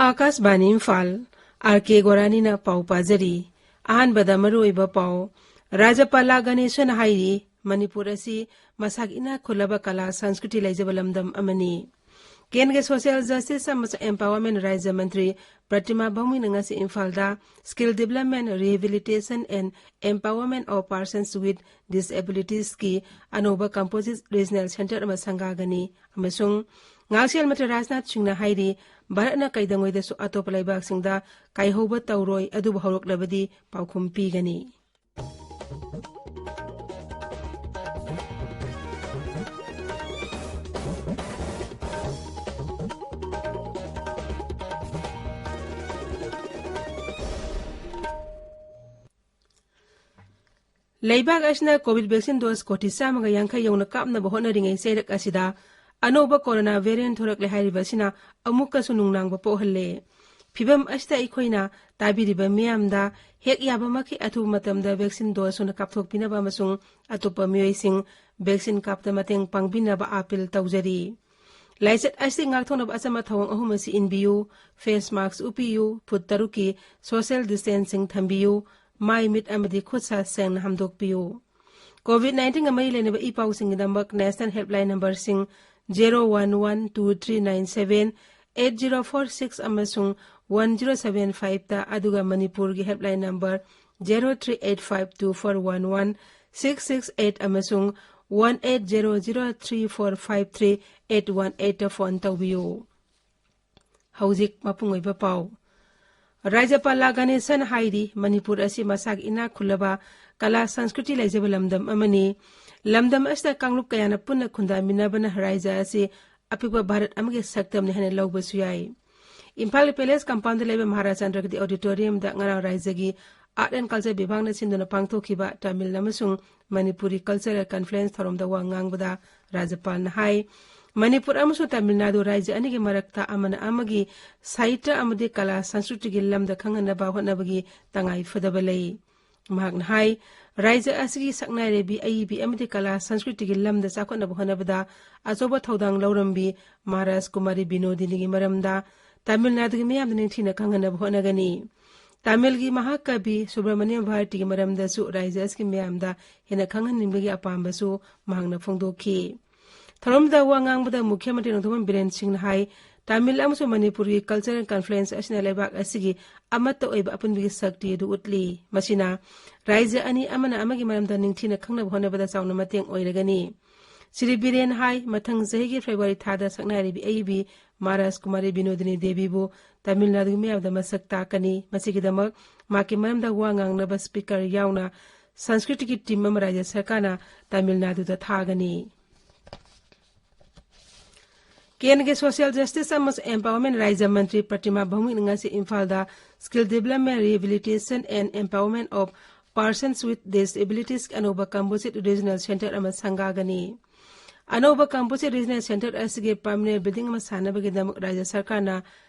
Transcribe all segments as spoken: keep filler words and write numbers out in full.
ꯑꯥꯀꯥꯁꯕꯥꯅꯤ Imphal, R ꯀꯦ ꯒꯣꯔꯥꯅꯤꯅ ꯄꯥꯎ ꯄꯥꯖꯔꯤ꯫ ꯑꯍꯥꯟꯕꯗ ꯃꯔꯨꯑꯣꯏꯕ ꯄꯥꯎ꯫ ꯔꯥꯖ꯭ꯌꯄꯥꯂꯥ ꯒꯅꯦꯁꯟ ꯍꯥꯏꯔꯤ, ꯃꯅꯤꯄꯨꯔ ꯑꯁꯤ ꯃꯁꯥꯒꯤ ꯏꯅꯥꯛ ꯈꯨꯜꯂꯕ ꯀꯂꯥ ꯁꯪꯁꯀ꯭ꯔꯤꯇꯤ ꯂꯩꯖꯕ ꯂꯝꯗꯝ ꯑꯃꯅꯤ꯫ ꯀꯦꯟꯗ꯭ꯔꯒꯤ ꯁꯣꯁꯤꯌꯦꯜ ꯖꯁꯇꯤꯁ ꯑꯃꯁꯨꯡ ꯑꯦꯝꯄꯥꯋꯔꯃꯦꯟ ꯔꯥꯖ꯭ꯌ ꯃꯟꯇ꯭ꯔꯤ ꯄ꯭ꯔꯇꯤꯃꯥ ꯚꯧꯃꯤꯅ ꯉꯁꯤ ꯏꯝꯐꯥꯜꯗ Skill Development, Rehabilitation and Empowerment of Persons with Disabilitiesꯀꯤ ꯑꯅꯧꯕ ꯀꯝꯄꯣꯖꯤꯠ ꯔꯤꯖꯅꯦꯜ ꯁꯦꯟꯇꯔ ꯑꯃ ꯁꯪꯒꯥꯒꯅꯤ꯫ ꯑꯃꯁꯨꯡ ꯉꯥꯛꯁꯦꯜ ꯃꯟꯇ꯭ꯔꯤ ꯔꯥꯖꯅꯥꯊ ꯁꯤꯡꯅ ꯍꯥꯏꯔꯤ, ꯚꯥꯔꯠꯅ ꯀꯩꯗꯧꯉꯩꯗꯁꯨ ꯑꯇꯣꯞꯄ ꯂꯩꯕꯥꯛꯁꯤꯡꯗ ꯀꯥꯏꯍꯧꯕ ꯇꯧꯔꯣꯏ, ꯑꯗꯨꯕꯨ ꯍꯧꯔꯛꯂꯕꯗꯤ ꯄꯥꯎꯈꯨꯝ ꯄꯤꯒꯅꯤ꯫ ꯂꯩꯕꯥꯛ ꯑꯁꯤꯅ ꯀꯣꯚꯤꯗ ꯚꯦꯛꯁꯤꯟ ꯗꯣꯁ ꯀꯣꯇꯤ ꯆꯥꯝꯃꯒ ꯌꯥꯡꯈꯩ ꯌꯧꯅ ꯀꯥꯞꯅꯕ ꯍꯣꯠꯅꯔꯤꯉꯩ ꯆꯩꯔꯛ ꯑꯁꯤꯗ ꯑꯅꯧꯕ ꯀꯣꯔꯣꯅꯥ ꯚꯦꯔꯤꯌꯦꯟꯠ ꯊꯣꯔꯛꯂꯦ ꯍꯥꯏꯔꯤꯕ ꯑꯁꯤꯅ ꯑꯃꯨꯛꯀꯁꯨ ꯅꯨꯡꯅꯥꯡꯕ ꯄꯣꯛꯍꯜꯂꯦ꯫ ꯐꯤꯚꯝ ꯑꯁꯤꯗ ꯑꯩꯈꯣꯏꯅ ꯇꯥꯕꯤꯔꯤꯕ ꯃꯤꯌꯥꯝꯗ ꯍꯦꯛ ꯌꯥꯕꯃꯛꯀꯤ ꯑꯊꯨꯕ ꯃꯇꯝꯗ ꯚꯦꯛꯁꯤꯟ ꯗꯣꯁ ꯁꯨꯅ ꯀꯥꯞꯊꯣꯛꯄꯤꯅꯕ ꯑꯃꯁꯨꯡ ꯑꯇꯣꯞꯄ ꯃꯤꯑꯣꯏꯁꯤꯡ ꯚꯦꯛꯁꯤꯟ ꯀꯥꯞꯇ ꯃꯇꯦꯡ ꯄꯥꯡꯕꯤꯅꯕ ꯑꯥꯄꯤꯜ ꯇꯧꯖꯔꯤ꯫ ꯂꯥꯏꯆꯠ ꯑꯁꯤ ꯉꯥꯛꯊꯣꯛꯅꯕ ꯑꯆꯝꯕ ꯊꯧꯑꯣꯡ ꯑꯍꯨꯝ ꯑꯁꯤ ꯏꯟꯕꯤꯌꯨ: ꯐꯦꯁ ꯃꯥꯁꯛ ꯎꯞꯄꯤꯌꯨ, ꯐꯨꯠ ꯇꯔꯨꯛꯀꯤ ꯁꯣꯁꯤꯌꯦꯜ ꯗꯤꯁꯇꯦꯟꯁꯤꯡ ꯊꯝꯕꯤꯌꯨ, ꯃꯥꯏ, ꯃꯤꯠ ꯑꯃꯗꯤ ꯈꯨꯠ ꯁꯥ ꯁꯦꯡꯅ ꯍꯥꯝꯗꯣꯛꯄꯤꯌꯨ꯫ ꯀꯣꯚꯤꯗ ꯅꯥꯏꯟꯇꯤꯟꯒ ꯃꯔꯤ ꯂꯩꯅꯕ ꯏ ꯄꯥꯎꯁꯤꯡꯒꯤꯗꯃꯛ ꯅꯦꯁꯅꯦꯜ ꯍꯦꯜꯞꯂꯥꯏꯟ ꯅꯝꯕꯔꯁꯤꯡ zero one one two three nine seven eight zero four six ꯑꯃꯁꯨꯡ ꯋꯥꯟ ꯖꯤꯔꯣ ꯁꯚꯦꯟ ꯐꯥꯏꯚꯇ, ꯑꯗꯨꯒ ꯃꯅꯤꯄꯨꯔꯒꯤ helpline number zero three eight five two four one one six six eight ꯑꯃꯁꯨꯡ one eight zero zero three four five three eight one ꯑꯩꯠꯇ phone ꯇꯧꯕꯤꯌꯨ꯫ ꯍꯧꯖꯤꯛ ꯃꯄꯨꯡ ꯑꯣꯏꯕ ꯄꯥꯎ꯫ ꯔꯥꯖ꯭ꯌꯄꯥꯂꯥ ꯒꯅꯦꯁꯟ ꯍꯥꯏꯔꯤ, ꯃꯅꯤꯄꯨꯔ ꯑꯁꯤ ꯃꯁꯥꯒꯤ ꯏꯅꯥꯛ ꯈꯨꯜꯂꯕ ꯀꯂꯥ ꯁꯪꯁꯀ꯭ꯔꯤꯇꯤ ꯂꯩꯖꯕ ꯂꯝꯗꯝ ꯑꯃꯅꯤ꯫ ꯂꯝꯗꯝ ꯑꯁꯤꯗ ꯀꯥꯡꯂꯨꯞ ꯀꯌꯥꯅ ꯄꯨꯟꯅ ꯈꯨꯟꯗꯥꯃꯤꯟꯅꯕꯅ ꯔꯥꯖ꯭ꯌ ꯑꯁꯤ ꯑꯄꯤꯛꯄ ꯚꯥꯔꯠ ꯑꯃꯒꯤ ꯁꯛꯇꯝꯅꯤ ꯍꯥꯏꯅ ꯂꯧꯕꯁꯨ ꯌꯥꯏ꯫ ꯏꯝꯐꯥꯜꯒꯤ ꯄꯦꯂꯦꯁ ꯀꯝꯄꯥꯎꯟꯗ ꯂꯩꯕ ꯃꯍꯥꯔꯥꯖ ꯆꯟꯗ꯭ꯔꯒꯤꯗꯤ ꯑꯣꯗꯤꯇꯣꯔꯤꯌꯝꯗ ꯉꯔꯥꯡ ꯔꯥꯖ꯭ꯌꯒꯤ ꯑꯥꯔꯠ ꯑꯦꯟ ꯀꯜꯆꯔ ꯕꯤꯚꯥꯒꯅ ꯁꯤꯟꯗꯨꯅ ꯄꯥꯡꯊꯣꯛꯈꯤꯕ ꯇꯥꯃꯤꯜ ꯑꯃꯁꯨꯡ ꯃꯅꯤꯄꯨꯔꯤ ꯀꯜꯆꯔꯦꯜ ꯀꯟꯐꯔꯦꯟꯁ ꯊꯧꯔꯝꯗ ꯋꯥ ꯉꯥꯡꯕꯗ ꯔꯥꯖ꯭ꯌꯄꯥꯜꯅ ꯍꯥꯏ, ꯃꯅꯤꯄꯨꯔ ꯑꯃꯁꯨꯡ ꯇꯥꯃꯤꯜ ꯅꯥꯗꯨ ꯔꯥꯖ꯭ꯌ ꯑꯅꯤꯒꯤ ꯃꯔꯛꯇ ꯑꯃꯅ ꯑꯃꯒꯤ ꯁꯥꯍꯤꯇ꯭ꯌ ꯑꯃꯗꯤ ꯀꯂꯥ ꯁꯪꯁꯀ꯭ꯔꯤꯇꯤꯒꯤ ꯂꯝꯗ ꯈꯪꯍꯟꯅꯕ ꯍꯣꯠꯅꯕꯒꯤ ꯇꯉꯥꯏ ꯐꯗꯕ ꯂꯩ꯫ ꯃꯍꯥꯛꯅ ꯍꯥꯏ, ꯔꯥꯖ꯭ꯌ ꯑꯁꯤꯒꯤ ꯁꯛꯅꯥꯏꯔꯕꯤ ꯑꯏꯕꯤ ꯑꯃꯗꯤ ꯀꯂꯥ ꯁꯪꯁꯀ꯭ꯔꯤꯇꯤꯒꯤ ꯂꯝꯗ ꯆꯥꯎꯈꯠꯅꯕ ꯍꯣꯠꯅꯕꯗ ꯑꯆꯧꯕ ꯊꯧꯗꯥꯡ ꯂꯧꯔꯝꯕꯤ ꯃꯍꯥꯔꯥꯖ ꯀꯨꯃꯥꯔꯤ ꯕꯤꯅꯣꯗꯤꯅꯤꯒꯤ ꯃꯔꯝꯗ ꯇꯥꯃꯤꯜ ꯅꯥꯗꯨꯒꯤ ꯃꯤꯌꯥꯝꯗ ꯅꯤꯡꯊꯤꯅ ꯈꯪꯍꯟꯅꯕ ꯍꯣꯠꯅꯒꯅꯤ꯫ ꯇꯥꯃꯤꯜꯒꯤ ꯃꯍꯥꯀꯕꯤ ꯁꯨꯕ꯭ꯔꯃꯅ꯭ꯌꯝ ꯚꯥꯔꯇꯤꯒꯤ ꯃꯔꯝꯗꯁꯨ ꯔꯥꯖ꯭ꯌ ꯑꯁꯤꯒꯤ ꯃꯤꯌꯥꯝꯗ ꯍꯦꯟꯅ ꯈꯪꯍꯟꯅꯤꯡꯕꯒꯤ ꯑꯄꯥꯝꯕꯁꯨ ꯃꯍꯥꯛꯅ ꯐꯣꯡꯗꯣꯛꯈꯤ꯫ ꯊꯧꯔꯝꯗ ꯋꯥ ꯉꯥꯡꯕꯗ ꯃꯨꯈ꯭ꯌ ꯃꯟꯇ꯭ꯔꯤ ꯅꯣꯡꯊꯣꯝꯕꯝ ꯕꯤꯔꯦꯟ ꯁꯤꯡꯅ ꯍꯥꯏ, ꯇꯥꯃꯤꯜ ꯑꯃꯁꯨꯡ ꯃꯅꯤꯄꯨꯔꯒꯤ ꯀꯜꯆꯔꯦꯜ ꯀꯟꯐ꯭ꯂꯨꯌꯦꯟꯁ ꯑꯁꯤꯅ ꯂꯩꯕꯥꯛ ꯑꯁꯤꯒꯤ ꯑꯃꯠꯇ ꯑꯣꯏꯕ ꯑꯄꯨꯟꯕꯒꯤ ꯁꯛꯇꯤ ꯑꯗꯨ ꯎꯠꯂꯤ꯫ ꯃꯁꯤꯅ ꯔꯥꯖ꯭ꯌ ꯑꯅꯤ ꯑꯃꯅ ꯑꯃꯒꯤ ꯃꯔꯝꯗ ꯅꯤꯡꯊꯤꯅ ꯈꯪꯅꯕ ꯍꯣꯠꯅꯕꯗ ꯆꯥꯎꯅ ꯃꯇꯦꯡ ꯑꯣꯏꯔꯒꯅꯤ꯫ ꯁ꯭ꯔꯤ ꯕꯤꯔꯦꯟ ꯍꯥꯏ, ꯃꯊꯪ ꯆꯍꯤꯒꯤ ꯐꯦꯕ꯭ꯔꯨꯋꯥꯔꯤ ꯊꯥꯗ ꯁꯛꯅꯥꯏꯔꯕꯤ ꯑꯏꯕꯤ ꯃꯍꯥꯔꯥꯖ ꯀꯨꯃꯥꯔꯤ ꯕꯤꯅꯣꯗꯤꯅꯤ ꯗꯦꯕꯤꯕꯨ ꯇꯥꯃꯤꯜ ꯅꯥꯗꯨꯒꯤ ꯃꯤꯌꯥꯝꯗ ꯃꯁꯛ ꯇꯥꯛꯀꯅꯤ꯫ ꯃꯁꯤꯒꯤꯗꯃꯛ ꯃꯍꯥꯛꯀꯤ ꯃꯔꯝꯗ ꯋꯥ ꯉꯥꯡꯅꯕ ꯁ꯭ꯄꯤꯀꯔ ꯌꯥꯎꯅ ꯁꯪꯁꯀ꯭ꯔꯤꯇꯤꯒꯤ ꯇꯤꯝ ꯑꯃ ꯔꯥꯖ꯭ꯌ ꯁꯔꯀꯥꯔꯅ ꯇꯥꯃꯤꯜ ꯅꯥꯗꯨꯗ ꯊꯥꯒꯅꯤ꯫ ꯀꯦꯟꯗ꯭ꯔꯒꯤ ꯁꯣꯁꯤꯌꯦꯜ ꯖꯁꯇꯤꯁ ꯑꯃꯁꯨꯡ ꯑꯦꯝꯄꯥꯋꯔꯃꯦꯟ ꯔꯥꯖ꯭ꯌ ꯃꯟꯇ꯭ꯔꯤ ꯄ꯭ꯔꯇꯤꯃꯥ ꯚꯧꯃꯤꯛꯅ ꯉꯁꯤ ꯏꯝꯐꯥꯜꯗ Skill Development, Rehabilitation and Empowerment of Persons with Disabilities ꯑꯅꯧꯕ composite regional centre ꯑꯃ ꯁꯪꯒꯥꯒꯅꯤ꯫ ꯑꯅꯧꯕ composite regional centre ꯑꯁꯤꯒꯤ permanent building ꯑꯃ ꯁꯥꯅꯕꯒꯤꯗꯃꯛ ꯔꯥꯖ꯭ꯌ ꯁꯔꯀꯥꯔꯅ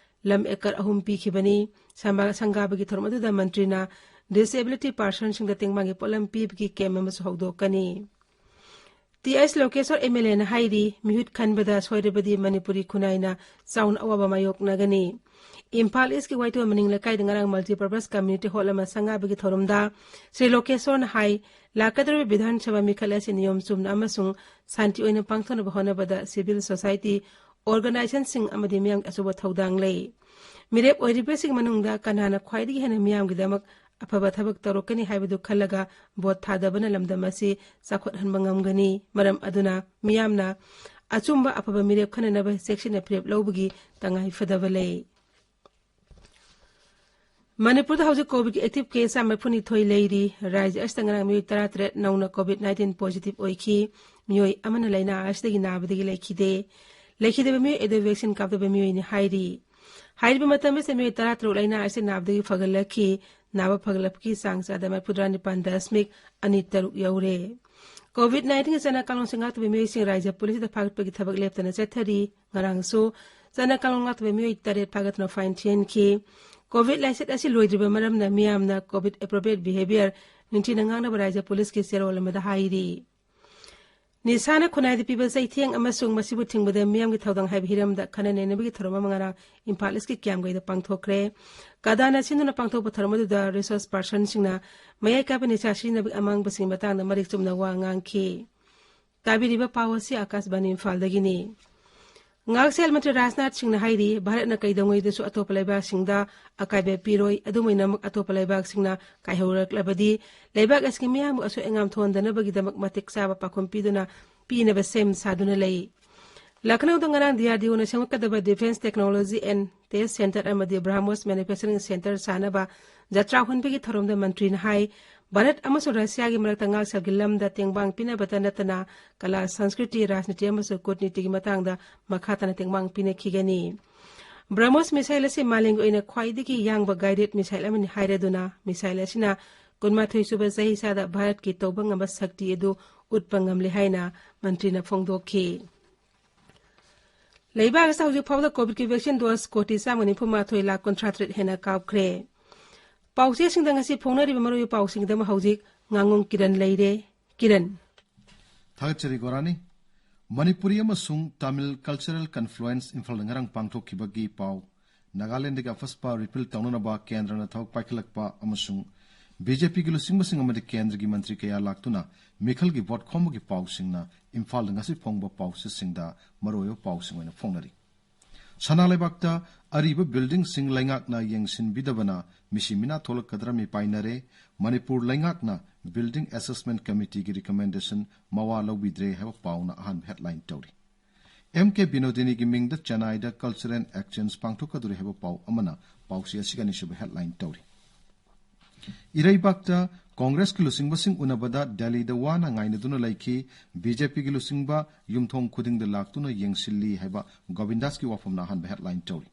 ꯂꯝ ꯑꯦꯀꯔ ꯑꯍꯨꯝ ꯄꯤꯈꯤꯕꯅꯤ꯫ ꯁꯪꯒꯥꯕꯒꯤ ꯊꯧꯔꯝ ꯑꯗꯨꯗ ꯃꯟꯇ꯭ꯔꯤꯅ disability personꯁꯤꯡꯗ ꯇꯦꯡꯕꯥꯡꯒꯤ ꯄꯣꯠꯂꯝ ꯄꯤꯕꯒꯤ ꯀꯦꯝꯞ ꯑꯃꯁꯨ ꯍꯧꯗꯣꯛꯀꯅꯤ꯫ ꯇꯤ ꯑꯩꯆ ꯂꯣꯀꯦꯁꯣꯔ ꯑꯦꯝ ꯑꯦꯜ ꯑꯦꯅ ꯍꯥꯏꯔꯤ, ꯃꯤꯍꯨꯠ ꯈꯟꯕꯗ ꯁꯣꯏꯔꯕꯗꯤ ꯃꯅꯤꯄꯨꯔꯤ ꯈꯨꯟꯅꯥꯏꯅ ꯆꯥꯎꯅ ꯑꯋꯥꯕ ꯃꯥꯌꯣꯛꯅꯒꯅꯤ꯫ ꯏꯝꯐꯥꯜ ꯏꯁꯀꯤ ꯋꯥꯏꯇꯣ ꯃꯅꯤꯡ ꯂꯩꯀꯥꯏꯗ ꯉꯔꯥꯡ multipurpose community hall ꯑꯃ ꯁꯪꯒꯥꯕꯒꯤ ꯊꯧꯔꯝꯗ ꯁ꯭ꯔꯤ ꯂꯣꯀꯦꯁꯣꯔꯅ ꯍꯥꯏ, ꯂꯥꯛꯀꯗꯧꯔꯤꯕ ꯕꯤꯙꯥꯟ ꯁꯚꯥ ꯃꯤꯈꯜ ꯑꯁꯤ ꯅꯤꯌꯣꯝ ꯆꯨꯝꯅ ꯑꯃꯁꯨꯡ ꯁꯥꯟꯇꯤ ꯑꯣꯏꯅ ꯄꯥꯡꯊꯣꯛꯅꯕ ꯍꯣꯠꯅꯕꯗ civil society organizationꯁꯤꯡ ꯑꯃꯗꯤ ꯃꯤꯌꯥꯝꯒꯤ ꯑꯆꯧꯕ ꯊꯧꯗꯥꯡ ꯂꯩ꯫ ꯃꯤꯔꯦꯞ ꯑꯣꯏꯔꯤꯕꯁꯤꯡ ꯃꯅꯨꯡꯗ ꯀꯅꯥꯅ ꯈ꯭ꯋꯥꯏꯗꯒꯤ ꯍꯦꯟꯅ ꯃꯤꯌꯥꯝꯒꯤꯗꯃꯛ ꯑꯐꯕ ꯊꯕꯛ ꯇꯧꯔꯛꯀꯅꯤ ꯍꯥꯏꯕꯗꯨ ꯈꯜꯂꯒ ꯚꯣꯠ ꯊꯥꯗꯕꯅ ꯂꯝꯗꯝ ꯑꯁꯤ ꯆꯥꯎꯈꯠꯍꯟꯕ ꯉꯝꯒꯅꯤ꯫ ꯃꯔꯝ ꯑꯗꯨꯅ ꯃꯤꯌꯥꯝꯅ ꯑꯆꯨꯝꯕ ꯑꯐꯕ ꯃꯤꯔꯦꯞ ꯈꯟꯅꯅꯕ ꯆꯦꯛꯁꯤꯟꯅ ꯐꯤꯔꯦꯞ ꯂꯧꯕꯒꯤ ꯇꯉꯥꯏ ꯐꯗꯕ ꯂꯩ꯫ ꯃꯅꯤꯄꯨꯔꯗ ꯍꯧꯖꯤꯛ ꯀꯣꯚꯤꯗꯀꯤ active case ꯆꯥꯝꯃ ꯃꯔꯤꯐꯨꯅꯤꯊꯣꯏ ꯂꯩꯔꯤ꯫ ꯔꯥꯖ꯭ꯌ ꯑꯁꯤꯗ ꯉꯔꯥꯡ ꯃꯤꯑꯣꯏ ꯇꯔꯥꯇꯔꯦꯠ ꯅꯧꯅ COVID nineteen positive ꯑꯣꯏꯈꯤ꯫ ꯃꯤꯑꯣꯏ ꯑꯃꯅ ꯂꯥꯏꯅꯥ ꯑꯁꯤꯗꯒꯤ ꯅꯥꯕꯗꯒꯤ ꯂꯩꯈꯤꯗꯦ꯫ ꯂꯩꯈꯤꯗꯕ ꯃꯤꯑꯣꯏ ꯑꯗꯨ vaccine ꯀꯥꯞꯇꯕ ꯃꯤꯑꯣꯏꯅꯤ ꯍꯥꯏꯔꯤ꯫ ꯍꯥꯏꯔꯤꯕ ꯃꯇꯝ ꯑꯁꯤꯗ ꯃꯤꯑꯣꯏ ꯇꯔꯥꯇꯔꯨꯛ ꯂꯥꯏꯅꯥ ꯑꯁꯤ ꯅꯥꯕꯗꯒꯤ ꯐꯒꯠꯂꯛꯈꯤ꯫ ꯅꯥꯕ ꯐꯒꯠꯂꯛꯄꯒꯤ ꯆꯥꯡ ꯆꯥꯗ ꯃꯔꯤꯐꯨꯇꯔꯥ ꯅꯤꯄꯥꯟ ꯗꯁꯃꯤꯛ ꯑꯅꯤ ꯇꯔꯨꯛ ꯌꯧꯔꯦ꯫ ꯀꯣꯚꯤꯗ ꯅꯥꯏꯟꯇꯤꯟꯒꯤ ꯆꯠꯅ ꯀꯥꯡꯂꯣꯟꯁꯤꯡ ꯉꯥꯛꯇꯕ ꯃꯤꯑꯣꯏꯁꯤꯡ ꯔꯥꯏꯖ꯭ꯌ ꯄꯨꯂꯤꯁꯇ ꯐꯥꯒꯠꯄꯒꯤ ꯊꯕꯛ ꯂꯦꯞꯇꯅ ꯆꯠꯊꯔꯤ꯫ ꯉꯔꯥꯡꯁꯨ ꯆꯠꯅ ꯀꯥꯡꯂꯣꯟ ꯉꯥꯛꯇꯕ ꯃꯤꯑꯣꯏ ꯇꯔꯦꯠ ꯐꯥꯒꯠꯇꯨꯅ ꯐꯥꯏꯟ ꯊꯤꯍꯟꯈꯤ꯫ ꯀꯣꯚꯤꯗ ꯂꯥꯏꯆꯠ ꯑꯁꯤ ꯂꯣꯏꯗ꯭ꯔꯤꯕ ꯃꯔꯝꯅ ꯃꯤꯌꯥꯝꯅ ꯀꯣꯚꯤꯗ appropriate behaviour ꯅꯤꯡꯊꯤꯅ ꯉꯥꯡꯅꯕ ꯔꯥꯏꯖ꯭ꯌ ꯄꯨꯂꯤꯁꯀꯤ ꯆꯦꯔꯣꯜ ꯑꯃꯗ ꯍꯥꯏꯔꯤ꯫ ꯅꯤꯁꯥꯅ ꯈꯨꯟꯅꯥꯏꯗ ꯄꯤꯕ ꯆꯩꯊꯦꯡ ꯑꯃꯁꯨꯡ ꯃꯁꯤꯕꯨ ꯊꯤꯡꯕꯗ ꯃꯤꯌꯥꯝꯒꯤ ꯊꯧꯗꯥꯡ ꯍꯥꯏꯕ ꯍꯤꯔꯝꯗ ꯈꯟꯅ ꯅꯩꯅꯕꯒꯤ ꯊꯧꯔꯝ ꯑꯃ ꯉꯔꯥꯡ ꯏꯝꯐꯥꯜ ꯏꯁꯀꯤ ꯀꯤꯌꯥꯝꯒꯩꯗ ꯄꯥꯡꯊꯣꯛꯈ꯭ꯔꯦ꯫ ꯀꯗꯥꯅ ꯁꯤꯟꯗꯨꯅ ꯄꯥꯡꯊꯣꯛꯄ ꯊꯧꯔꯝ ꯑꯗꯨꯗ resource personꯁꯤꯡꯅ ꯃꯌꯥꯏ ꯀꯥꯏꯕ ꯅꯤꯁꯥ ꯁꯤꯖꯤꯟꯅꯕꯒꯤ ꯑꯃꯥꯡꯕꯁꯤꯡꯒꯤ ꯃꯇꯥꯡꯗ ꯃꯔꯤꯛ ꯆꯨꯝꯅ ꯋꯥ ꯉꯥꯡꯈꯤ꯫ ꯇꯥꯕꯤꯔꯤꯕ ꯄꯥꯎ ꯑꯁꯤ ꯑꯥꯀꯥꯁꯕꯥꯅꯤ ꯏꯝꯐꯥꯜꯗꯒꯤꯅꯤ꯫ ꯉꯥꯛꯁꯦꯜ ꯃꯟꯇ꯭ꯔꯤ ꯔꯥꯖꯅꯥꯊ ꯁꯤꯡꯅ ꯍꯥꯏꯔꯤ, ꯚꯥꯔꯠꯅ ꯀꯩꯗꯧꯉꯩꯗꯁꯨ ꯑꯇꯣꯞꯄ ꯂꯩꯕꯥꯛꯁꯤꯡꯗ ꯑꯀꯥꯏꯕ ꯄꯤꯔꯣꯏ, ꯑꯗꯨꯝ ꯑꯣꯏꯅꯃꯛ ꯑꯇꯣꯞꯄ ꯂꯩꯕꯥꯛꯁꯤꯡꯅ ꯀꯥꯏꯍꯧꯔꯛꯂꯕꯗꯤ ꯂꯩꯕꯥꯛ ꯑꯁꯤꯒꯤ ꯃꯤꯌꯥꯝꯕꯨ ꯑꯁꯣꯏ ꯑꯉꯥꯝ ꯊꯣꯛꯍꯟꯗꯅꯕꯒꯤꯗꯃꯛ ꯃꯇꯤꯛ ꯆꯥꯕ ꯄꯥꯎꯈꯨꯝ ꯄꯤꯗꯨꯅ, ꯄꯤꯅꯕ ꯁꯦꯝ ꯁꯥꯗꯨꯅ ꯂꯩ꯫ ꯂꯈꯅꯧꯗ ꯉꯔꯥꯡ DRDOꯅ ꯁꯦꯝꯒꯠꯀꯗꯕ Defence Technology and Test Centre ꯑꯃꯗꯤ BrahMos Manufacturing Centre ꯁꯥꯅꯕ ꯖꯇ꯭ꯔꯥ ꯍꯨꯟꯕꯒꯤ ꯊꯧꯔꯝꯗ ꯃꯟꯇ꯭ꯔꯤꯅ ꯍꯥꯏ, ꯚꯥꯔꯠ ꯑꯃꯁꯨꯡ ꯔꯁꯤꯌꯥꯒꯤ ꯃꯔꯛꯇ ꯉꯥꯛꯁꯦꯜꯒꯤ ꯂꯝꯗ ꯇꯦꯡꯕꯥꯡ ꯄꯤꯅꯕꯇ ꯅꯠꯇꯅ ꯀꯂꯥ, ꯁꯪꯁꯀ꯭ꯔꯤꯇꯤ, ꯔꯥꯖꯅꯤꯇꯤ ꯑꯃꯁꯨꯡ ꯀꯨꯠꯅꯤꯇꯤꯒꯤ ꯃꯇꯥꯡꯗ ꯃꯈꯥ ꯇꯥꯅ ꯇꯦꯡꯕꯥꯡ ꯄꯤꯅꯈꯤꯒꯅꯤ꯫ BrahMos missile ꯑꯁꯤ ꯃꯥꯂꯦꯝꯒꯤ ꯑꯣꯏꯅ ꯈ꯭ꯋꯥꯏꯗꯒꯤ ꯌꯥꯡꯕ guided missile ꯑꯃꯅꯤ ꯍꯥꯏꯔꯗꯨꯅ, missile ꯑꯁꯤꯅ ꯀꯨꯟꯃꯥꯊꯣꯏ ꯁꯨꯕ ꯆꯍꯤꯆꯥꯗ ꯚꯥꯔꯠꯀꯤ ꯇꯧꯕ ꯉꯝꯕ ꯁꯛꯇꯤ ꯑꯗꯨ ꯎꯠꯄ ꯉꯝꯂꯦ ꯍꯥꯏꯅ ꯃꯟꯇ꯭ꯔꯤꯅ ꯐꯣꯡꯗꯣꯛꯈꯤ꯫ ꯂꯩꯕꯥꯛ ꯑꯁꯤꯗ ꯍꯧꯖꯤꯛ ꯐꯥꯎꯕꯗ ꯀꯣꯚꯤꯗꯀꯤ vaccine dose ꯀꯣꯇꯤ ꯆꯥꯝꯃ ꯅꯤꯐꯨ ꯃꯥꯊꯣꯏ ꯂꯥꯈ ꯀꯨꯟꯊ꯭ꯔꯥ ꯇꯔꯦꯠ ꯍꯦꯟꯅ ꯀꯥꯞꯈ꯭ꯔꯦ꯫ ꯄꯥꯎꯆꯦꯁꯤꯡꯗ ꯉꯁꯤ ꯐꯣꯡꯅꯔꯤꯕ ꯃꯔꯨꯑꯣꯏꯕ ꯄꯥꯎꯁꯤꯡꯒꯤꯗꯃꯛ ꯍꯧꯖꯤꯛ ꯉꯥꯉꯣꯝ ꯀꯤꯔꯟ ꯂꯩꯔꯦ꯫ ꯀꯤꯔꯟ꯫ ꯊꯥꯒꯠꯆꯔꯤ ꯒꯣꯔꯥꯅꯤ꯫ ꯃꯅꯤꯄꯨꯔꯤ ꯑꯃꯁꯨꯡ ꯇꯥꯃꯤꯜ cultural confluence ꯏꯝꯐꯥꯜꯗ ꯉꯔꯥꯡ ꯄꯥꯡꯊꯣꯛꯈꯤꯕꯒꯤ ꯄꯥꯎ꯫ ꯅꯥꯒꯥꯂꯦꯟꯗꯒꯤ ꯑꯐꯁꯄꯥ repeal ꯇꯧꯅꯅꯕ ꯀꯦꯟꯗ꯭ꯔꯅ ꯊꯕꯛ ꯄꯥꯏꯈꯠꯂꯛꯄ ꯑꯃꯁꯨꯡ BJPꯒꯤ ꯂꯨꯆꯤꯡꯕꯁꯤꯡ ꯑꯃꯗꯤ ꯀꯦꯟꯗ꯭ꯔꯒꯤ ꯃꯟꯇ꯭ꯔꯤ ꯀꯌꯥ ꯂꯥꯛꯇꯨꯅ ꯃꯤꯈꯜꯒꯤ ꯚꯣꯠ ꯈꯣꯝꯕꯒꯤ ꯄꯥꯎꯁꯤꯡꯅ ꯏꯝꯐꯥꯜꯗ ꯉꯁꯤ ꯐꯣꯡꯕ ꯄꯥꯎꯆꯦꯁꯤꯡꯗ ꯃꯔꯨꯑꯣꯏꯕ ꯄꯥꯎꯁꯤꯡ ꯑꯣꯏꯅ ꯐꯣꯡꯅꯔꯤ꯫ ꯁꯅꯥ ꯂꯩꯕꯥꯛꯇ ꯑꯔꯤꯕ buildingꯁꯤꯡ ꯂꯩꯉꯥꯛꯅ ꯌꯦꯡꯁꯤꯟꯕꯤꯗꯕꯅ ꯃꯤꯁꯤ ꯃꯤꯅꯥ ꯊꯣꯛꯂꯛꯀꯗ꯭ꯔꯥ ꯃꯤꯄꯥꯏꯅꯔꯦ꯫ ꯃꯅꯤꯄꯨꯔ ꯂꯩꯉꯥꯛꯅ Building Assessment Committeeꯒꯤ recommendation ꯃꯋꯥ ꯂꯧꯕꯤꯗ꯭ꯔꯦ ꯍꯥꯏꯕ ꯄꯥꯎꯅ ꯑꯍꯥꯟꯕ headline ꯇꯧꯔꯤ꯫ ꯑꯦꯝ ꯀꯦ ꯕꯤꯅꯣꯗꯤꯅꯤꯒꯤ ꯃꯤꯡꯗ ꯆꯦꯟꯅꯥꯏꯗ cultural exchange ꯄꯥꯡꯊꯣꯛꯀꯗꯧꯔꯤ ꯍꯥꯏꯕ ꯄꯥꯎ ꯑꯃꯅ ꯄꯥꯎꯆꯦ ꯑꯁꯤꯒꯤ ꯑꯅꯤꯁꯨꯕ headline ꯇꯧꯔꯤ꯫ ꯏꯔꯩꯕꯥꯛꯇ ꯀꯣꯡꯒ꯭ꯔꯦꯁꯀꯤ ꯂꯨꯆꯤꯡꯕꯁꯤꯡ ꯎꯅꯕꯗ ꯗꯦꯜꯂꯤꯗ ꯋꯥꯅ ꯉꯥꯏꯅꯗꯨꯅ ꯂꯩꯈꯤ꯫ BJPꯒꯤ ꯂꯨꯆꯤꯡꯕ ꯌꯨꯝꯊꯣꯡ ꯈꯨꯗꯤꯡꯗ ꯂꯥꯛꯇꯨꯅ ꯌꯦꯡꯁꯤꯜꯂꯤ ꯍꯥꯏꯕ ꯒꯣꯕꯤꯟꯗꯥꯁꯀꯤ ꯋꯥꯐꯝꯅ ꯑꯍꯥꯟꯕ headline ꯇꯧꯔꯤ꯫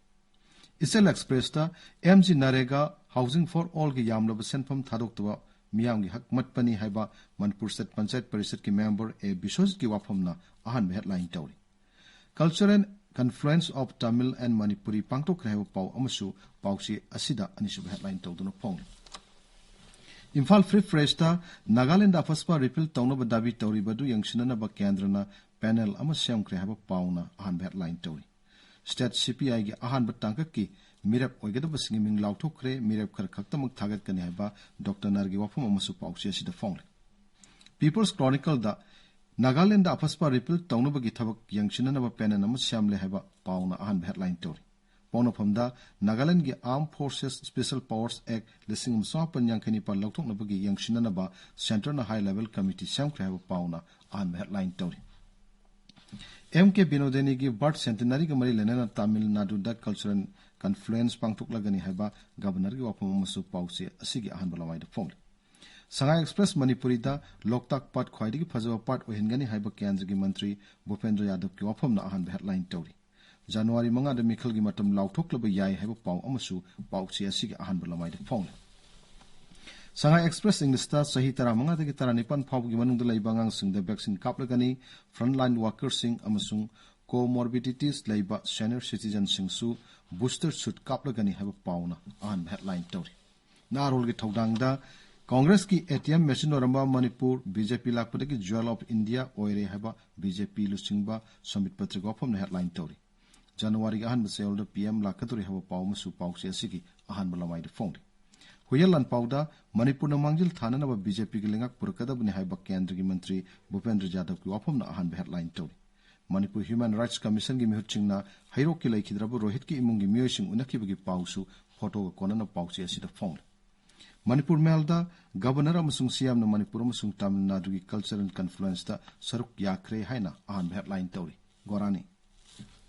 ꯏꯆꯦꯜ Expressꯇ MGNREGA Housing for Allꯒꯤ ꯌꯥꯝꯂꯕ ꯁꯦꯟꯐꯝ ꯊꯥꯗꯣꯛꯇꯕ ꯃꯤꯌꯥꯝꯒꯤ ꯍꯛ ꯃꯠꯄꯅꯤ ꯍꯥꯏꯕ ꯃꯅꯤꯄꯨꯔ ꯁ꯭ꯇꯦꯠ ꯄꯟꯆꯥꯌꯠ ꯄꯔꯤꯁꯠꯀꯤ ꯃꯦꯝꯕꯔ ꯑꯦ ꯕꯤꯁ꯭ꯋꯖꯤꯠꯀꯤ ꯋꯥꯐꯝꯅ ꯑꯍꯥꯟꯕ ꯍꯦꯗꯂꯥꯏꯟ ꯇꯧꯔꯤ꯫ Culture and Confluence of Tamil and Manipuri ꯄꯥꯡꯊꯣꯛꯈ꯭ꯔꯦ ꯍꯥꯏꯕ ꯄꯥꯎ ꯑꯃꯁꯨ ꯄꯥꯎꯆꯦ ꯑꯁꯤꯗ ꯑꯅꯤꯁꯨꯕ ꯍꯦꯗꯂꯥꯏꯟ ꯇꯧꯗꯨꯅ ꯐꯣꯡꯂꯤ꯫ ꯏꯝꯐꯥꯜ ꯐ꯭ꯔꯤ ꯄ꯭ꯔꯦꯁꯇ ꯅꯥꯒꯥꯂꯦꯟꯗ ꯑꯐꯁꯄꯥ ꯔꯤꯄꯤꯜ ꯇꯧꯅꯕ ꯗꯥꯕꯤ ꯇꯧꯔꯤꯕ ꯑꯗꯨ ꯌꯦꯡꯁꯤꯟꯅꯅꯕ ꯀꯦꯟꯗ꯭ꯔꯅ ꯄꯦꯅꯦꯜ ꯑꯃ ꯁꯦꯝꯈ꯭ꯔꯦ ꯍꯥꯏꯕ ꯄꯥꯎꯅ ꯑꯍꯥꯟꯕ ꯍꯦꯗꯂꯥꯏꯟ ꯇꯧꯔꯤ꯫ ꯁ꯭ꯇꯦꯠ ꯁꯤꯄꯤꯑꯥꯏꯒꯤ ꯑꯍꯥꯟꯕ ꯇꯥꯡꯀꯛꯀꯤ ꯃꯤꯔꯦꯞ ꯑꯣꯏꯒꯗꯕꯁꯤꯡꯒꯤ ꯃꯤꯡ ꯂꯥꯎꯊꯣꯛꯈ꯭ꯔꯦ, ꯃꯤꯔꯦꯞ ꯈꯔ ꯈꯛꯇꯃꯛ ꯊꯥꯒꯠꯀꯅꯤ ꯍꯥꯏꯕ ꯗꯣꯛꯇꯔ ꯅꯔꯒꯤ ꯋꯥꯐꯝ ꯑꯃꯁꯨ ꯄꯥꯎꯆꯦ ꯑꯁꯤꯗ ꯐꯣꯡꯂꯤ꯫ ꯄꯤꯄꯜꯁ ꯀ꯭ꯔꯣꯅꯤꯀꯜꯗ ꯅꯥꯒꯥꯂꯦꯟꯗ ꯑꯐꯁꯄꯥ ꯔꯤꯄꯤꯜ ꯇꯧꯅꯕꯒꯤ ꯊꯕꯛ ꯌꯦꯡꯁꯤꯟꯅꯅꯕ ꯄꯦꯅꯦꯜ ꯑꯃ ꯁꯦꯝꯂꯦ ꯍꯥꯏꯕ ꯄꯥꯎꯅ ꯑꯍꯥꯟꯕ ꯍꯦꯗꯂꯥꯏꯟ ꯇꯧꯔꯤ꯫ ꯄꯣꯛꯅꯐꯝꯗ ꯅꯥꯒꯥꯂꯦꯟꯗꯒꯤ ꯑꯥꯔꯝ ꯐꯣꯔꯁꯦꯁ ꯁ꯭ꯄꯦꯁꯦꯜ ꯄꯥꯋꯔꯁ ꯑꯦꯛ ꯂꯤꯁꯤꯡ ꯑꯃ ꯆꯃꯥꯄꯟ ꯌꯥꯡꯈꯩ ꯅꯤꯄꯥꯟ ꯂꯧꯊꯣꯛꯅꯕꯒꯤ ꯌꯦꯡꯁꯤꯟꯅꯅꯕ ꯁꯦꯟꯇꯔꯅ ꯍꯥꯏ ꯂꯦꯚꯦꯜ ꯀꯃꯤꯇꯤ ꯁꯦꯝꯈ꯭ꯔꯦ ꯍꯥꯏꯕ ꯄꯥꯎꯅ ꯑꯍꯥꯟꯕ ꯍꯦꯗꯂꯥꯏꯟ ꯇꯧꯔꯤ꯫ ꯑꯦꯝ ꯀꯦ ꯕꯤꯅꯣꯗꯤꯅꯤꯒꯤ ꯕꯥꯔꯊ ꯁꯦꯟꯇꯦꯅꯔꯤꯒ ꯃꯔꯤ ꯂꯩꯅꯅ ꯇꯥꯃꯤꯜ ꯅꯥꯗꯨꯗ ꯀꯜꯆꯔꯦꯜ ꯀꯟꯐ꯭ꯂꯨꯌꯦꯟꯁ ꯄꯥꯡꯊꯣꯛꯂꯒꯅꯤ ꯍꯥꯏꯕ ꯒꯕꯔꯅꯔꯒꯤ ꯋꯥꯐꯝ ꯑꯃꯁꯨ ꯄꯥꯎꯆꯦ ꯑꯁꯤꯒꯤ ꯑꯍꯥꯟꯕ ꯂꯃꯥꯏꯗ ꯐꯣꯡꯂꯤ꯫ ꯁꯉꯥꯏ ꯑꯦꯛꯁꯄ꯭ꯔꯦꯁ ꯃꯅꯤꯄꯨꯔꯤꯗ ꯂꯣꯛꯇꯥꯛ ꯄꯥꯠ ꯈ꯭ꯋꯥꯏꯗꯒꯤ ꯐꯖꯕ ꯄꯥꯠ ꯑꯣꯏꯍꯟꯒꯅꯤ ꯍꯥꯏꯕ ꯀꯦꯟꯗ꯭ꯔꯒꯤ ꯃꯟꯇ꯭ꯔꯤ ꯚꯨꯄꯦꯟꯗ꯭ꯔ ꯌꯥꯗꯕꯀꯤ ꯋꯥꯐꯝꯅ ꯑꯍꯥꯟꯕ ꯍꯦꯗꯂꯥꯏꯟ ꯇꯧꯔꯤ꯫ ꯖꯅꯋꯥꯔꯤ ꯃꯉꯥꯗ ꯃꯤꯈꯜꯒꯤ ꯃꯇꯝ ꯂꯥꯎꯊꯣꯛꯂꯕ ꯌꯥꯏ ꯍꯥꯏꯕ ꯄꯥꯎ ꯑꯃꯁꯨ ꯄꯥꯎꯆꯦ ꯑꯁꯤꯒꯤ ꯑꯍꯥꯟꯕ ꯂꯃꯥꯏꯗ ꯐꯣꯡꯂꯤ꯫ ꯁꯉꯥꯏ ꯑꯦꯛꯁꯄ꯭ꯔꯦꯁ ꯏꯪꯂꯤꯁꯇ ꯆꯍꯤ ꯇꯔꯥꯃꯉꯥꯗꯒꯤ ꯇꯔꯥꯅꯤꯄꯥꯟ ꯐꯥꯎꯕꯒꯤ ꯃꯅꯨꯡꯗ ꯂꯩꯕ ꯑꯉꯥꯡꯁꯤꯡꯗ ꯚꯦꯛꯁꯤꯟ ꯀꯥꯞꯂꯒꯅꯤ, ꯐ꯭ꯔꯟꯠꯂꯥꯏꯟ ꯋꯥꯔꯀꯔꯁꯤꯡ ꯑꯃꯁꯨꯡ ꯀꯣꯃꯣꯔꯕꯤꯗꯤꯇꯤꯁ ꯂꯩꯕ ꯁꯦꯅꯤꯌꯔ ꯁꯤꯇꯤꯖꯟꯁꯤꯡꯁꯨ ꯕꯨꯁꯇꯔ ꯁꯨꯠ ꯀꯥꯞꯂꯒꯅꯤ ꯍꯥꯏꯕ ꯄꯥꯎꯅ ꯑꯍꯥꯟꯕ ꯍꯦꯗꯂꯥꯏꯟ ꯇꯧꯔꯤ꯫ ꯅꯍꯥꯔꯣꯜꯒꯤ ꯊꯧꯗꯥꯡꯗ ꯀꯣꯡꯒ꯭ꯔꯦꯁꯀꯤ ꯑꯦ ꯇꯤ ꯑꯦꯝ ꯃꯦꯆꯤꯟ ꯑꯣꯏꯔꯝꯕ ꯃꯅꯤꯄꯨꯔ ꯕꯤ ꯖꯦ ꯄꯤ ꯂꯥꯛꯄꯗꯒꯤ ꯖ꯭ꯋꯦꯜ ꯑꯣꯐ ꯏꯟꯗꯤꯌꯥ ꯑꯣꯏꯔꯦ ꯍꯥꯏꯕ ꯕꯤ ꯖꯦ ꯄꯤ ꯂꯨꯆꯤꯡꯕ ꯁꯝꯕꯤꯠ ꯄꯇ꯭ꯔꯒꯤ ꯋꯥꯐꯝꯅ ꯍꯦꯗꯂꯥꯏꯟ ꯇꯧꯔꯤ꯫ ꯖꯅꯋꯥꯔꯤꯒꯤ ꯑꯍꯥꯟꯕ ꯆꯌꯣꯜꯗ ꯄꯤ ꯑꯦꯝ ꯂꯥꯛꯀꯗꯧꯔꯤ ꯍꯥꯏꯕ ꯄꯥꯎ ꯑꯃꯁꯨ ꯄꯥꯎꯆꯦ ꯑꯁꯤꯒꯤ ꯑꯍꯥꯟꯕ ꯂꯃꯥꯏꯗ ꯐꯣꯡꯂꯤ꯫ ꯍꯨꯏꯌꯦꯟ ꯂꯥꯟꯄꯥꯎꯗ ꯃꯅꯤꯄꯨꯔꯅ ꯃꯥꯡꯖꯤꯜ ꯊꯥꯅꯅꯕ ꯕꯤ ꯖꯦ ꯄꯤꯒꯤ ꯂꯩꯉꯥꯛ ꯄꯨꯔꯛꯀꯗꯕꯅꯤ ꯍꯥꯏꯕ ꯀꯦꯟꯗ꯭ꯔꯒꯤ ꯃꯟꯇ꯭ꯔꯤ ꯚꯨꯄꯦꯟꯗ꯭ꯔ ꯌꯥꯗꯕꯀꯤ ꯋꯥꯐꯝꯅ ꯑꯍꯥꯟꯕ ꯍꯦꯗꯂꯥꯏꯟ ꯇꯧꯔꯤ꯫ ꯃꯅꯤꯄꯨꯔ ꯍ꯭ꯌꯨꯃꯦꯟ ꯔꯥꯏꯠꯁ ꯀꯃꯤꯁꯟꯒꯤ ꯃꯤꯍꯨꯠꯁꯤꯡꯅ ꯍꯩꯔꯣꯛꯀꯤ ꯂꯩꯈꯤꯗ꯭ꯔꯕ ꯔꯣꯍꯤꯠꯀꯤ ꯏꯃꯨꯡꯒꯤ ꯃꯤꯑꯣꯏꯁꯤꯡ ꯎꯅꯈꯤꯕꯒꯤ ꯄꯥꯎꯁꯨ ꯐꯣꯇꯣꯒ ꯀꯣꯟꯅꯅ ꯄꯥꯎꯆꯦ ꯑꯁꯤꯗ ꯐꯣꯡꯂꯤ꯫ ꯃꯅꯤꯄꯨꯔ ꯃꯦꯜꯗ ꯒꯕꯔꯅꯔ ꯑꯃꯁꯨꯡ ꯁꯤ ꯑꯦꯝꯅ ꯃꯅꯤꯄꯨꯔ ꯑꯃꯁꯨꯡ ꯇꯥꯃꯤꯜ ꯅꯥꯗꯨꯒꯤ ꯀꯜꯆꯔꯦꯜ ꯀꯟꯐ꯭ꯂꯨꯌꯦꯟꯁꯇ ꯁꯔꯨꯛ ꯌꯥꯈ꯭ꯔꯦ ꯍꯥꯏꯅ ꯑꯍꯥꯟꯕ ꯍꯦꯗꯂꯥꯏꯟ ꯇꯧꯔꯤ꯫ ꯒꯣꯔꯥꯅꯤ꯫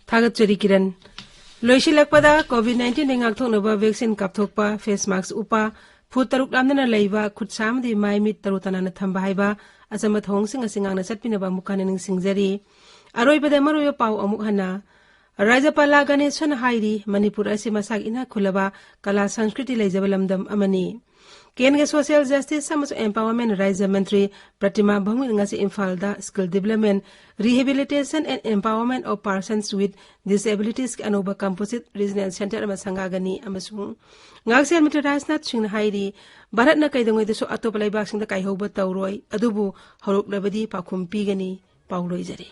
ꯊꯥꯒꯠꯆꯔꯤ ꯀꯤꯔꯟ꯫ ꯂꯣꯏꯁꯤꯜꯂꯛꯄꯗ ꯀꯣꯚꯤꯗ ꯅꯥꯏꯟꯇꯤꯟꯗꯒꯤ ꯉꯥꯛꯊꯣꯛꯅꯕ ꯚꯦꯛꯁꯤꯟ ꯀꯥꯞꯊꯣꯛꯄ, ꯐꯦꯁ ꯃꯥꯛꯁ ꯎꯞꯄ, ꯐꯨꯠ ꯇꯔꯨꯛ ꯂꯥꯞꯅꯅ ꯂꯩꯕ, ꯈꯨꯠ ꯁꯥ ꯑꯃꯗꯤ ꯃꯥꯏ ꯃꯤꯠ ꯇꯔꯨ ꯇꯅꯥꯟꯅ ꯊꯝꯕ ꯍꯥꯏꯕ ꯑꯆꯝꯕ ꯊꯧꯑꯣꯡꯁꯤꯡ ꯑꯁꯤ ꯉꯥꯛꯅ ꯆꯠꯄꯤꯅꯕ ꯑꯃꯨꯛ ꯍꯟꯅ ꯅꯤꯡꯁꯤꯡꯖꯔꯤ꯫ ꯑꯔꯣꯏꯕꯗ ꯃꯔꯨꯑꯣꯏꯕ ꯄꯥꯎ ꯑꯃꯨꯛ ꯍꯟꯅ꯫ ꯔꯥꯖ꯭ꯌꯄꯥꯂꯥ ꯒꯅꯦꯁꯟꯅ ꯍꯥꯏꯔꯤ, ꯃꯅꯤꯄꯨꯔ ꯑꯁꯤ ꯃꯁꯥꯒꯤ ꯏꯅꯥꯛ ꯈꯨꯜꯂꯕ ꯀꯂꯥ ꯁꯪꯁꯀ꯭ꯔꯤꯇꯤ ꯂꯩꯖꯕ ꯂꯝꯗꯝ ꯑꯃꯅꯤ꯫ ꯀꯦꯟꯗ꯭ꯔꯒꯤ Social Justice ꯑꯃꯁꯨꯡ Empowerment ꯔꯥꯖ꯭ꯌ ꯃꯟꯇ꯭ꯔꯤ ꯄ꯭ꯔꯇꯤꯃꯥ ꯚꯧꯃꯤꯛꯅ ꯉꯁꯤ ꯏꯝꯐꯥꯜꯗ Skill Development, Rehabilitation and Empowerment of Persons with Disabilitiesꯀꯤ ꯑꯅꯧꯕ Composite Regional Centre ꯑꯃ ꯁꯪꯒꯥꯒꯅꯤ ꯑꯃꯁꯨꯡ ꯉꯥꯛꯁꯦꯜ ꯃꯟꯇ꯭ꯔꯤ ꯔꯥꯖꯅꯥꯊ ꯁꯤꯡꯅ ꯍꯥꯏꯔꯤ, ꯚꯥꯔꯠꯅ ꯀꯩꯗꯧꯉꯩꯗꯁꯨ ꯑꯇꯣꯞꯄ ꯂꯩꯕꯥꯛꯁꯤꯡꯗ ꯀꯥꯏꯍꯧꯕ ꯇꯧꯔꯣꯏ, ꯑꯗꯨꯕꯨ ꯍꯧꯔꯛꯂꯕꯗꯤ ꯄꯥꯎꯈꯨꯝ ꯄꯤꯒꯅꯤ꯫ ꯄꯥꯎ ꯂꯣꯏꯖꯔꯦ꯫